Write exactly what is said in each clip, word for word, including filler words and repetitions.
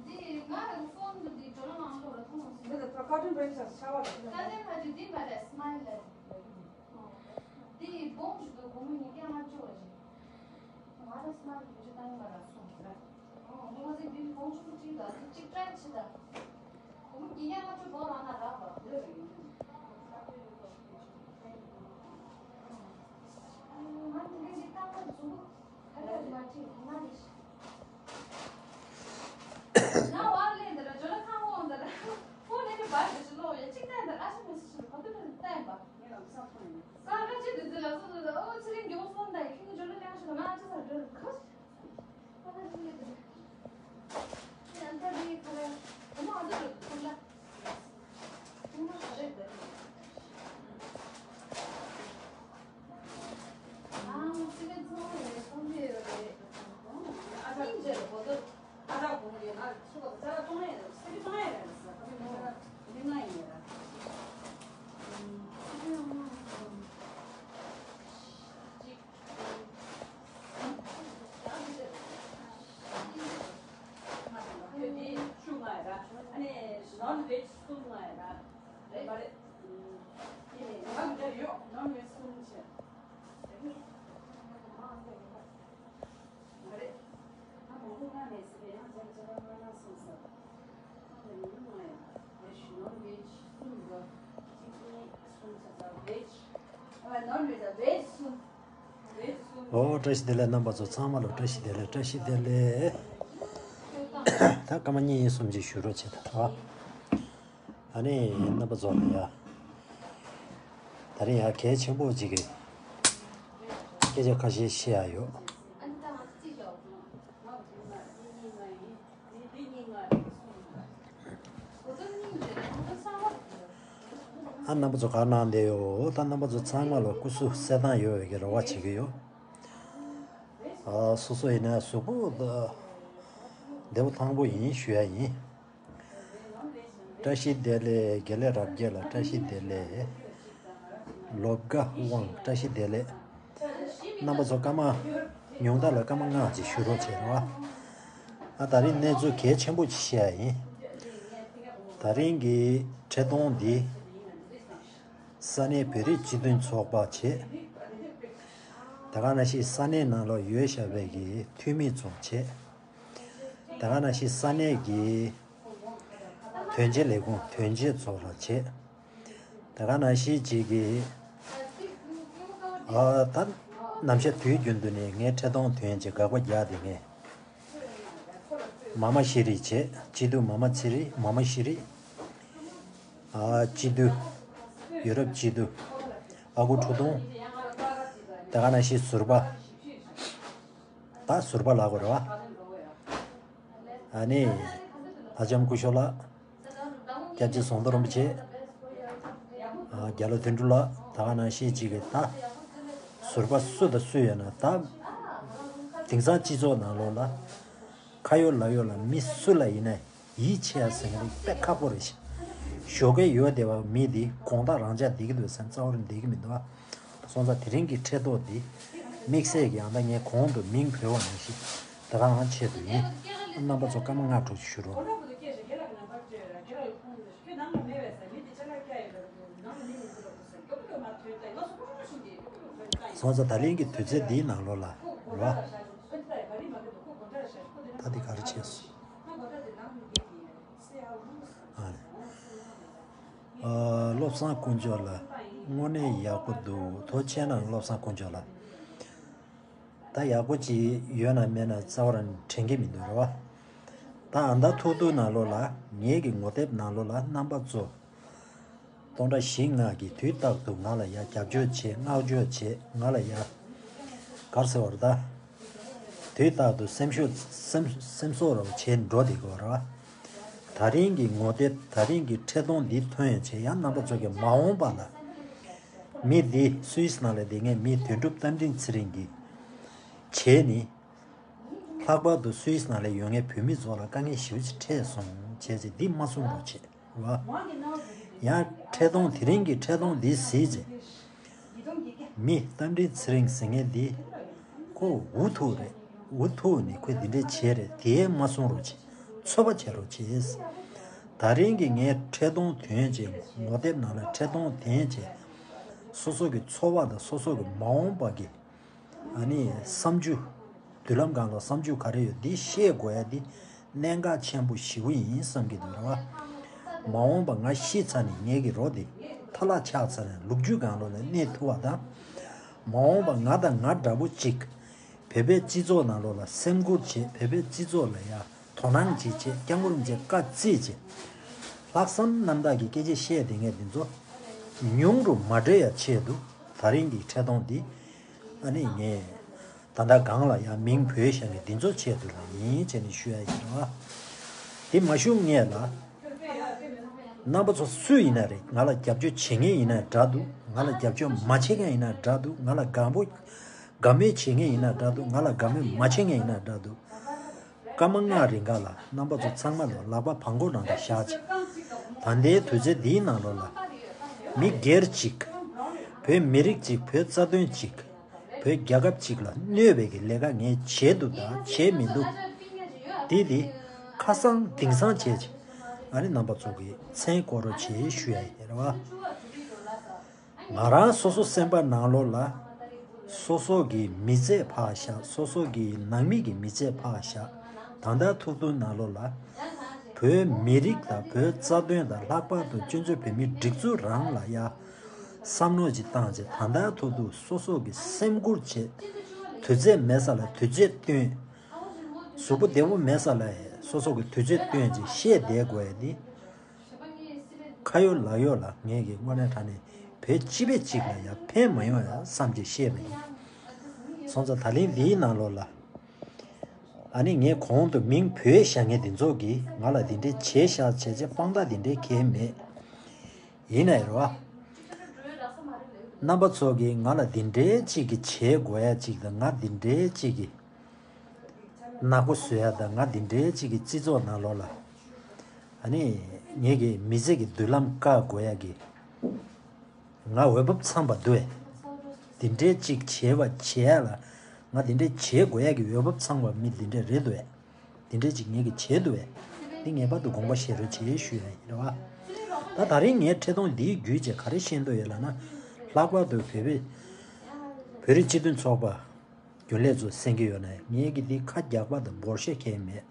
འདི་ང་རང་ཕོན་འདི་འགྲོ་ལ་མང་ལོ་ར་མཐོང་སོང་། འདི་ལ་ད་ཀ་ཊུན་རེད་ཤག་ཤ་བ་རེད། ད་ལྟའི་ཁ་ཅིག་འདི་མ་རེད། སྨ་ལ་རེད། འདི་སྦོམ་ཞིག་འདུག་སྒོར་མོ་ཉིས་བརྒྱ་ལྔ་བཅུ་བ་རེད། ང་རང་སྨ་ལ་བེད་སྤྱོད་བཏང་གི་མ་རེད་སོང་། ཨོ་ང་ཚོའི་འདི་སྦོམ་ཆུང་ཆུང་གཅིག་ལ་འདི་གཅིག་ཊའེ་བྱེད་ད། སྒོར་མོ་ཉིས་བརྒྱ་ལྔ་བཅུ་སྦོམ་རག་ན་རག་པ། ང་དེ་འདྲ་ཞིག་བཏང་ན་འཛུགས། ང་བར་ལེན་འདི་ལ་ཇོ་ལ་ཁང་འོང་འདི་ལ་ཕོ་ལེན་གི་བར་འདི་ཞིག་ལོག་ཡ་གཅིག་བལྟས་འདི་ཨ་ཤི་མི་སི་ཞིག་གོ་ཏི་ཏི་བལྟས་པ། ས་ག་ཅི་འདི་འདི་ལ་སོ་སོ་ཨོ་ཚེ་རིང་མགྱོགས་སོང་ད་ཡ་ཁྱི་ངི་ཇོ་ལ་ལེན་ཞིག་ང་ཅི་ས་འདི་ཁ་ས་ག་ཅི་ལེན་འདི། ཨོ་བཀྲ་ཤིས་བདེ་ལེགས། རྣམ་པ་ཚོ་ཚང་མ་ལ་བཀྲ་ཤིས་བདེ་ལེགས། བཀྲ་ཤིས་བདེ་ལེགས། ད་སྐར་མ་གཉིས་གསུམ་ཅིག་བཞུགས་རོགས་བྱེད་ད། ཨ་ནི་རྣམ་པ་ཚོ་ལ་ཡ། ད་རིང་ཡ་གལ་ཆེན་པོ་ཅིག་གི་སྐད་ཆ་ཁ་ཤས་བཤད་ཡ་ཡོད། ཨ་རྣམ་པ་ཚོ་ག་གནང་བསྡད་ཡོད། ད་རྣམ་པ་ཚོ་ཚང་མ་ལ་སྐུ་གཟུགས་གསལ་ཐང་ཡོད་པའི་གི་རེ་བ་བྱེད་ཀྱི་ཡོད། ཨ་སོ་སོ་ཡིན་ན་གཟུགས་པོ་བདེ་པོ་ཐང་པོ་ཡིན་ཞུ་ཡ་ཡིན། བཀྲ་ཤིས་བདེ་ལེགས། དགེ་ལེགས་རབ་རྒྱས་ལགས་བཀྲ་ཤིས་བདེ་ལེགས། ལོ་དགའ་དབང་བཀྲ་ཤིས་བདེ་ལེགས། རྣམ་པ་ཚོ་སྐར་མ་ཉུང་མཐའ་ལ་སྐར་མ་ལྔ་ཅིག་བཞུགས་རོགས་བྱེད་རོགས། ཨ་ད་རིང་གནས་ཚུལ་གལ་ཆེན་པོ་ཅིག་བཤད་ཡ་ཡིན། ད་རིང་གི་འཕྲིན་གཏོང་འདི་ས་གནས་བོད་རིགས་སྤྱི་མཐུན་ཚོགས་པ་བྱས། དེ་ག་ནང་བཞིན་ས་གནས་ནང་ལ་ཡོད་བཞག་པའི་གི་འཐུས་མི་ཚོ་བྱས། དེ་ག་ནང་བཞིན་ས་གནས་ཀྱི་དོན་བྱེད་ལས་ཁུངས་དོན་བྱེད་ཚོ་ལ་བྱེད། དེ་ག་ནང་བཞིན་གཅིག་གིས་ཨ་ད་ནམ་ཞག་དུས་རྒྱུན་དུ་ནས་ངའི་འཕྲིན་གཏོང་དོན་བྱེད་དགག་པ་རྒྱག་དེ་ངས་མ་མ་ཤེས་རིག་བྱེད། སྤྱི་འཐུས་མ་མ་ཚེ་རིང་མ་མ་ཤེས་རིག་ཨ་སྤྱི་འཐུས། ཡུ་རོབ་སྤྱི་འཐུས། ཨ་ཁུ་ཁྲོ་ཐུང་། དེ་ག་ནང་བཞིན་ཟུར་པ། ད་ཟུར་པ་ལབ་དགོས་རེད་བ། ཨ་ནི། ཨ་ལྕམ་སྐུ་ཞབས་ལགས། སྐྱབས་རྗེ་ཟམ་གདོང་རིན་པོ་ཆེ། ཨ་རྒྱ་ལོ་དོན་གྲུབ་ལགས། དེ་ག་ནང་བཞིན་གཅིག་གིས་ད། ཟུར་པ་སུ་དང་སུ་ཡོད་ན་ད། དེང་སང་སྤྱི་ཚོགས་ནང་ལོགས་ལ། ཁ་ཡོད་ལག་ཡོད་ལ་མི་སུ་ལ་ཡིན་ན་ཡིད་ཆེས་ཡ་ཟེར་མཁན་དེ་དཔེ་ཁག་པོ་རེད་ཤག་ཞོགས་ཀས་ཡོད་བསྡད་པ་མི་དེ་དགོང་དག་རང་འཇགས་བསྡད་ཀྱི་འདུག་ཟེར་ན་རྩ་བ་རང་བསྡད་ཀྱི་མི་འདུག་ཨ། སོང་ཙང་དེ་རིང་གི་འཕྲིན་གཏོང་འདི་དམིགས་བསལ་གྱི་ཡང་ད་ངས་གོང་དུ་མིང་བོས་པ་ནང་བཞིན་དེ་གའང་ཆེད་དུ་ཡིན། རྣམ་པ་ཚོ་སྐར་མ་ལྔ་དྲུག་ཅིག་ཞུ་རོགས། སོང་ཙང་ད་ལན་གྱི་དུས་ཚོད་འདིའི་ནང་ལོགས་ལ་རོ། ད་འདི་ག་རེ་བྱས་སོང་། ཨ་ནི། ཨ། བློ་བཟང་དཀོན་མཆོག་ལགས། དངོས་གནས་ཡག་པོ་འདུག་ཐུགས་རྗེ་གནང་། བློ་བཟང་དཀོན་མཆོག་ལགས། ད་ཡག་པོ་ཅིག་ཡོད་ན་མེད་ན་རྩ་བ་རང་དྲན་གྱི་མི་འདུག་རེད་བ། ད་ཨ་མདའ་ཐུག་ཐུག་ནང་ལོགས་ལ་ངེད་ཀྱི་ངོ་དེབ་ནང་ལོགས་ལ་རྣམ་པ་ཚོ། སྟོང་ཕྲག་བཞི་ལྔ་གིས་དུས་རྟག་ཏུ་ང་ལ་ཡ་རྒྱབ་སྐྱོར་བྱེད། བསྔགས་བརྗོད་བྱེད། ང་ལ་ཡ། ག་རེ་ཟེར་བ་རེད་ད། དུས་རྟག་ཏུ་སེམས་ཤུགས་སེམས་སེམས་གསོ་རོགས་བྱེད་འགྲོ་བསྡད་དགོས་རེད་བ། ད་ ད་རིང་གི་ངོ་དེབ་ད་རིང་གི་འཕྲིན་གཏོང་འདི་ཐོན་ཡོང་བྱས་ཡང་རྣམ་པ་ཚོ་གི་མ་འོངས་པ་ལ་མི་འདི་སུད་སི་ནང་ལ་བསྡད་མཁན་མི་དོན་གྲུབ་རྟ་མགྲིན་ཚེ་རིང་གི་བྱས་ནི། ལྷག་པར་དུ་སུད་སི་ནང་ལ་ཡོད་མཁན་བོད་མི་ཚོ་ལ་དཀའ་ངལ་ཞེ་པོ་ཅིག་འཕྲད་སོང་བྱས་ཙང་འདི་མ་གསུང་རོགས་བྱེད་རོགས། ཡང་འཕྲིན་གཏོང་དེ་རིང་གི་འཕྲིན་གཏོང་འདི་གཟིགས་རྗེས་མི་རྟ་མགྲིན་ཚེ་རིང་ཟེར་མཁན་འདི་ཁོ་འུ་ཐུག་རེད། འུ་ཐུག་ནས་ཁོས་འདི་འདྲས་བྱས་རེད་དེ་མ་གསུང་རོགས་བྱེད། ཚོད་པ་བྱེད་རོགས་བྱེད། ད་རིང་གི་ངའི་འཕྲིན་གཏོང་དོན་བྱས་ངོ་དེབ་ནང་ལ་འཕྲིན་གཏོང་དོན་བྱས་སོ་སོ་གི་འཚོ་བ་དང་སོ་སོ་གི་མ་འོངས་པ་གི་ཨ་ནི་བསམ་རྒྱུ། མདུན་ལམ་སྒང་ལ་བསམ་རྒྱུ་ག་རེ་ཡོད་འདི་ཤེས་དགོས་ཡ་འདི་གནད་འགག་ཆེན་པོ་ཞེ་པོ་ཡིན་བསམ་གྱི་འདུག་ར་བ། མ་འོངས་པ་ང་ཤི་ཚར་ནས་ངེད་ཀྱི་རོ་འདི་ཐ་ལག་ཆགས་ཚར་ནས་ལོ་རྒྱུས་སྒང་ལོགས་ལ་གནས་ཐུབ་པ་དང་། མ་འོངས་པ་ང་དང་ང་འདྲ་པོ་གཅིག་བོད་པའི་སྤྱི་ཚོགས་ནང་ལོགས་ལ་སེམས་ཁུར་བྱེད་བོད་པའི་སྤྱི་ཚོགས་ལ་ཡ་དོ་སྣང་བྱེད་བྱེད་སྐྱབས་མགོན་རིན་པོ་ཆེ་བཀའ་བརྩིས་བྱེད། ལྷག་བསམ་རྣམ་དག་གི་སྐད་ཆ་བཤད་བསྡད་མཁན་འདི་ཚོ་ཉུང་རུ་མ་འགྲོ་ཡ་ཆེད་དུ་ད་རིང་གི་འཕྲིན་གཏོང་འདི། ཨ་ནི་ངས་ད་ལྟ་སྒང་ལ་ཡང་མིང་བོས་བཞག་མཁན་འདི་ཚོ་ཆེད་དུ་ལ་ཡིན་བྱས་ནས་ཞུ་ཡ་ཡིན་ར། དེ་མ་ཞུ་སྔོན་ལ། རྣམ་པ་ཚོ་སུ་ཡིན་ན་རེད་ང་ལ་རྒྱབ་སྐྱོར་བྱེད་མཁན་ཡིན་ན་འདྲ་འདུག་ང་ལ་རྒྱབ་སྐྱོར་མ་བྱེད་མཁན་ཡིན་ན་འདྲ་འདུག་ང་ལ་དགའ་པོ་དགའ་མོས་བྱེད་མཁན་ཡིན་ན་འདྲ་འདུག་ང་ལ་དགའ་མོས་མ་བྱེད་མཁན་ཡིན་ན་འདྲ་འདུག་སྐར་མ་ལྔ་རིང་ག་ལ་རྣམ་པ་ཚོ་ཚང་མ་ལ་ལག་པ་བང་མགོ་ནང་དུ་བཞག་ཅིག་ད་ལྟའི་དུས་ཚོད་འདིའི་ནང་ལོགས་ལ། མི་སྒེར་གཅིག་བོད་མི་རིགས་གཅིག་བོད་རྩ་དོན་གཅིག་བོད་རྒྱལ་ཁབ་གཅིག་ལ་གནོད་པའི་གི་ལས་ཀ་ངས་བྱས་འདུག་དང་བྱས་མི་འདུག་འདི་འདི་ཁ་སང་དེང་སང་བྱས་ཅིག་ཨ་ནི་རྣམ་པ་ཚོ་གི་མཚན་སྐོར་རོ་བྱེད་ཞུ་ཡ་ཡིན་རེད་བ། ང་རང་སོ་སོ་སེམས་པ་ནང་ལོགས་ལ། སོ་སོ་གི་མི་ཚེ་ཕར་བཞག་སོ་སོ་གི་ནང་མི་གི་མི་ཚེ་ཕར་བཞག་ད་ལྟ་ཐུག་ཐུག་ནང་ལོགས་ལ། བོད་མི་རིགས་དང་བོད་རྩ་དོན་དང་ལྷག་པར་དུ་སྤྱི་ཚོགས་བོད་མིའི་སྒྲིག་འཛུགས་རང་ལ་ཡ། བསམ་བློ་ཅིག་བཏང་རྗེས་ད་ལྟ་ཐུག་ཐུག་སོ་སོ་གི་སེམས་ཁུར་བྱེད། དུས་ཚོད་མེད་ས་ལ་དུས་ཚོད་བཏོན། གཟུགས་པོ་བདེ་པོ་མེད་ས་ལ་སོ་སོ་གི་དུས་ཚོད་བཏོན་རྗེས་བཤད་བསྡད་དགོས་ཡ་འདི། ཁ་ཡོད་ལག་ཡོད་ལ་ངས་ཀྱི་དངོས་གནས་དྲང་གནས་བོད་སྤྱི་པའི་གཅིག་ལ་ཡང་ཕན་མ་ཡོང་ཡ་བསམ་གྱི་བཤད་པ་ཡིན། སོང་ཙང་ད་ལན་འདིའི་ནང་ལོགས་ལ། ཨ་ནི་ངས་གོང་དུ་མིང་བོས་བཞག་མཁན་འདི་ཚོ་གིས་ང་ལ་འདི་འདྲས་བྱས་བཞག་བྱས་བྱས་དཔང་རྟགས་འདི་འདྲས་གས་མེད། ཡིན་ནའི་རེད་བ། རྣམ་པ་ཚོ་གིས་ང་ལ་འདི་འདྲས་གཅིག་གི་བྱེད་དགོས་ཡ་གཅིག་དང་ང་འདི་འདྲས་གཅིག་གི་ནག་པོ་བཟོ་ཡ་དང་ང་འདི་འདྲའི་གཅིག་གི་སྤྱི་ཚོགས་ནང་ལོགས་ལ། ཨ་ནི། ངེད་ཀྱི་མི་ཚེ་གི་མདུན་ལམ་བཀག་དགོས་ཡ་གི་ང་འོས་བབ་ཚང་པ་འདུག་ཨེ། འདི་འདྲའི་གཅིག་བྱེད་པ་བྱེད་ཡ་ལ། ང་འདི་འདྲའི་བྱེད་དགོས་ཡ་གི་འོས་བབ་ཚང་པ་མི་འདི་འདྲའི་རེད་འདུག་ཨེ། འདི་འདྲའི་གཅིག་ངེད་ཀྱི་བྱེད་འདུག་ཨེ། འདི་ངེས་པར་དུ་དགོངས་པ་བཞེས་རོགས་བྱེད་ཞུ་ཡ་ཡིན་རེད་བ། ད་ད་རིང་ངའི་འཕྲིན་གཏོང་འདིའི་བརྒྱུད་བྱས་ག་རེ་ཤེས་འདོད་ཡོད་ལབ་ན། ལྷག་པར་དུ་བོད་པའི། བོད་རིགས་སྤྱི་མཐུན་ཚོགས་པ། རྒྱུན་ལས་ཚོ་གསན་གྱི་ཡོད་ན་ངས་ཀྱི་འདི་ཁ་རྒྱག་པ་དང་འབོར་ཤེས་མཁན་མེད།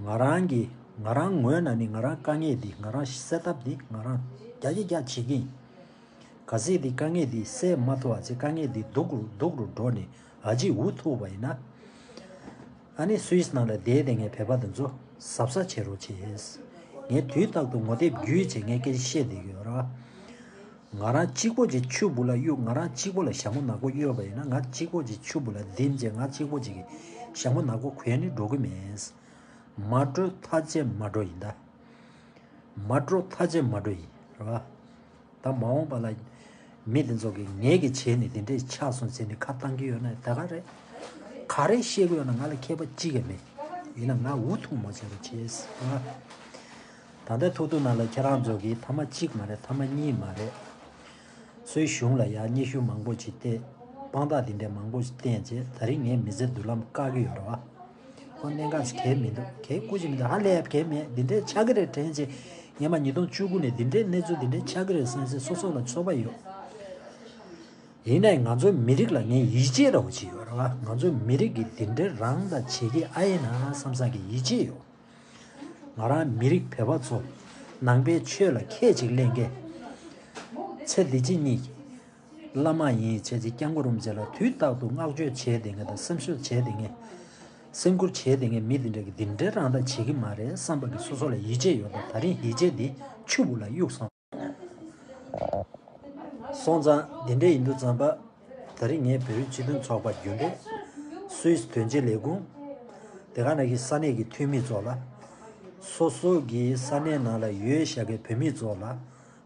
ང་རང་གི་ང་རང་ངོས་ནས་ནི་ང་རང་དཀའ་ངལ་འདི་ང་རང་སེལ་ཐབས་འདི་ང་རང་རྒྱ་ཆེ་རྒྱ་བྱེད་ཀྱི་ཡིན། གལ་སྲིད་འདི་དཀའ་ངལ་འདི་སེལ་མ་ཐུབ་པ་ཚེ་དཀའ་ངལ་འདི་སྡུག་རུ་སྡུག་རུ་འགྲོ་ནས་ཨ་ཅེ་འུ་ཐུག་པ་ཡིན་ན། ཨ་ནི་སུད་སི་ནང་ལ་བསྡད་བསྡད་མཁན་བོད་པ་དེ་ཚོ་གཟབ་གཟབ་བྱེད་རོགས་བྱེད། ངས་དུས་རྟག་ཏུ་ངོ་དེབ་བརྒྱུད་བྱས་ངས་སྐད་ཆ་བཤད་བསྡད་ཀྱི་ཡོད་རེད་བ། ང་རང་གཅིག་པོ་ཅིག་ཆུ་བུ་ལ་གཡུག་ང་རང་གཅིག་པོ་ལ་ཞྭ་མོ་ནག་པོ་གཡོགས་པ་ཡིན་ན་ང་གཅིག་པོ་ཅིག་ཆུ་བུ་ལ་ལྡིམ་བྱས་ང་གཅིག་པོ་ཅིག་གི་ཞྭ་མོ་ནག་པོ་གོན་ནས་འགྲོ་གི་མེད། མ་འགྲོ་ཐག་བཅད་མ་འགྲོ་ཡིན་ད། མ་འགྲོ་ཐག་བཅད་མ་འགྲོ་ཡིན་རེད་བ། ད་མ་འོངས་པ་ལ་མི་དེ་ཚོ་གིས་ངེད་ཀྱི་བྱས་ནས་དེ་འདྲས་ཆགས་སོང་ཟེར་ནས་ཁ་བཏང་གི་ཡོད་ན་ད་ག་རེད། ག་རེ་བཤད་གི་ཡོད་ན་ང་ལ་ཁྱད་པར་ཅི་ག་མེད། ཡིན་ན་ང་འུ་ཐུག་མ་བྱེད་རོགས་བྱེད། ད་ལྟ་ཐུག་ཐུག་ནང་ལ་ཁྱེད་རང་ཚོ་གིས་ཐ་མ་གཅིག་མ་རེད་ཐ་མ་གཉིས་མ་རེད། སུད་སི་གཞུང་ལ་ཡང་སྙན་ཞུ་མང་པོ་ཞིག་བལྟས། དཔང་རྟགས་དེ་འདྲས་མང་པོ་ཞིག་བསྟན་རྗེས་ད་རིང་ངའི་མི་ཚེ་མདུན་ལམ་བཀག་གི་ཡོད་རེད་བ། ཁོ་གནད་འགག་ཞིག་གལ་མི་འདུག་གལ་སྐུ་ཞིག་མི་འདུག་ཧ་ལས་ཡ་གལ་མེད་འདི་འདྲས་ཆགས་ཀྱི་རེད་དྲན་རྗེས་སྔོན་མ་ཉིས་སྟོང་བཅུ་དགུ་ནས་འདི་འདྲས་གནས་ཚུལ་འདི་འདྲས་ཆགས་ཀྱི་རེད་བསམ་སེ་སོ་སོ་ལ་ཚོར་བ་ཡོད། ཡིན་ནའི་ང་ཚོའི་མི་རིགས་ལ་ངས་ཡིད་ཆེས་འདྲ་བོ་ཅིག་ཡོད་རེད་བ། ང་ཚོའི་མི་རིགས་ཀྱིས་འདི་འདྲའི་རང་དང་བྱེད་ཀྱི་ཨ་ཡིན་ན་བསམ་བསམ་གྱི་ཡིད་ཆེས་ཡོད། ང་རང་མི་རིགས་བོད་པ་ཚོ་ནང་པའི་ཆོས་ལ་ཁས་ཅིག་ལེན་མཁན། ཚེ་འདི་ཕྱི་གཉིས་ཀྱི་བླ་མ་ཡིན་བྱས་ཚེ་སྐྱབས་མགོན་རིན་པོ་ཆེ་ལ་དུས་རྟག་ཏུ་བསྔགས་བརྗོད་བྱས་བསྡད་མཁན་དང་སེམས་ཤུགས་བྱས་བསྡད་མཁན། སེམས་ཁུར་བྱས་བསྡད་མཁན་མི་འདི་འདྲ་གི་འདི་འདྲའི་རང་དང་བྱེད་ཀྱི་མ་རེད་བསམ་པ་གི་སོ་སོ་ལ་ཡིད་ཆེས་ཡོད་དང་ད་རིང་ཡིད་ཆེས་འདི་ཆུ་བུ་ལ་གཡུགས་སོང་། སོང་ཙང་འདི་འདྲ་ཡིན་དུས་ཙམ་པ། ད་རིང་ངས་བོད་རིགས་སྤྱི་མཐུན་ཚོགས་པ་རྒྱུན་ལས། སུད་སི་དོན་གཅོད་ལས་ཁུངས། དེ་ག་ནང་གི་ས་གནས་ཀྱི་འཐུས་མི་ཚོ་ལ། སོ་སོ་གི་ས་གནས་ནང་ལ་ཡོད་བཞག་གི་བོད་མི་ཚོ་ལ་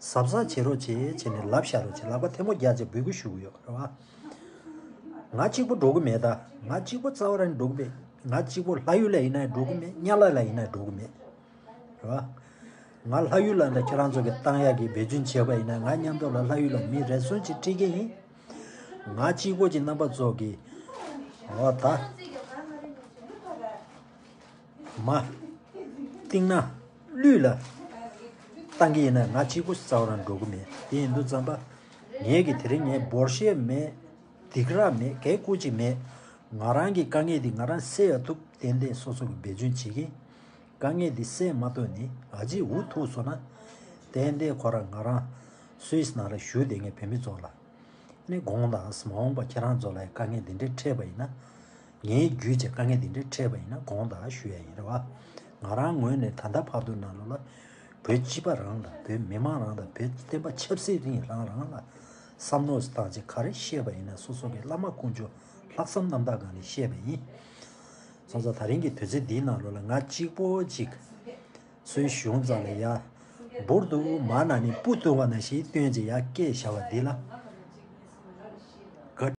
གཟབ་གཟབ་བྱེད་རོགས་བྱེད་བྱས་ནས་ལབ་བཞག་རོགས་བྱེད། ལག་པ་ཐལ་མོ་རྒྱག་བྱས་འབོད་སྐུལ་ཞུ་གི་ཡོད་རེད་བ། ང་གཅིག་པོ་འགྲོ་གི་མེད་ད། ང་གཅིག་པོ་རྩ་བ་རང་འགྲོ་གི་མེད། ང་གཅིག་པོ་ལྷ་ཡུལ་ལ་ཡིན་ན་འགྲོ་གི་མེད། ཉ་ལ་ལ་ཡིན་ན་འགྲོ་གི་མེད་རེད་བ། ང་ལྷ་ཡུལ་ལ་འདྲ་ཁྱེད་རང་ཚོ་གི་བཏང་ཡག་གི་འབད་བརྩོན་བྱས་པ་ཡིན་ན། ང་མཉམ་དུ་ལ་ལྷ་ཡུལ་ལ་མི་རེ་ཟུང་ཅིག་ཁྲིད་ཀྱི་ཡིན། ང་གཅིག་པོ་གཅིག་རྣམ་པ་ཚོ་གི་འོ་ད། མ། སྟེང་ན། ལུས་ལ། བཏང་གི་ཡིན་ན་ང་གཅིག་པོ་རྩ་བ་རང་འགྲོ་གི་མེད། དེ་ཡིན་དུས་ཙམ་པ། ངས་ཀྱི་དེ་རིང་ངས་འབོར་ཤེས་མེད། སྡིགས་ར་མེད། གད་སྐུ་ཅིག་མེད། ང་རང་གི་དཀའ་ངལ་འདི་ང་རང་སེལ་ཡ་ཐུབ། ཏན་ཏན་སོ་སོ་གི་འབད་བརྩོན་བྱེད་ཀྱི། དཀའ་ངལ་འདི་སེལ་མ་ཐུབ་ནི་ཨ་ཅེ་འུ་ཐུག་སོང་ན། ཏན་ཏན་ཁོ་རང་ང་རང་སུད་སི་ནང་ལ་བཞུགས་བསྡད་མཁན་བོད་མི་ཚོ་ལ། ནི་དགོངས་དག། མ་འོངས་པ་ཁྱེད་རང་ཚོ་ལ་དཀའ་ངལ་འདི་འདྲའི་འཕྲད་པ་ཡིན་ན། ངའི་བརྒྱུད་བྱས་དཀའ་ངལ་འདི་འདྲའི་འཕྲད་པ་ཡིན་ན་དགོངས་དག་ཞུ་ཡ་ཡིན་རེད་བ། ང་རང་ངོས་ནས་ད་ལྟ་བར་དུ་ནང་ལོགས་ལ་བོད་སྤྱི་པ་རང་དང་བོད་མི་མང་རང་དང་བོད་བསྟན་པ་ཆབ་སྲིད་རིང་ལུགས་རང་ལ་བསམ་བློ་བཏང་བྱས་ག་རེ་བཤད་པ་ཡིན་ན། སོ་སོ་གི་བླ་མ་དཀོན་མཆོག་ལྷག་བསམ་རྣམ་དག་སྒང་ནས་བཤད་པ་ཡིན། སོང་ཙང་ད་རིང་གི་དུས་ཚོད་འདིའི་ནང་ལོགས་ལ་ང་གཅིག་པོ་གཅིག་སུའི་གཞུང་རྩ་ལ་ཡ། འབུར་དུ་མ་ན་ནི་སྤུ་བཏུ་བ་ན་ཞིག་སྟོན་ཅིག་ཡ་སྐད་བྱ་བ་འདི་ལ།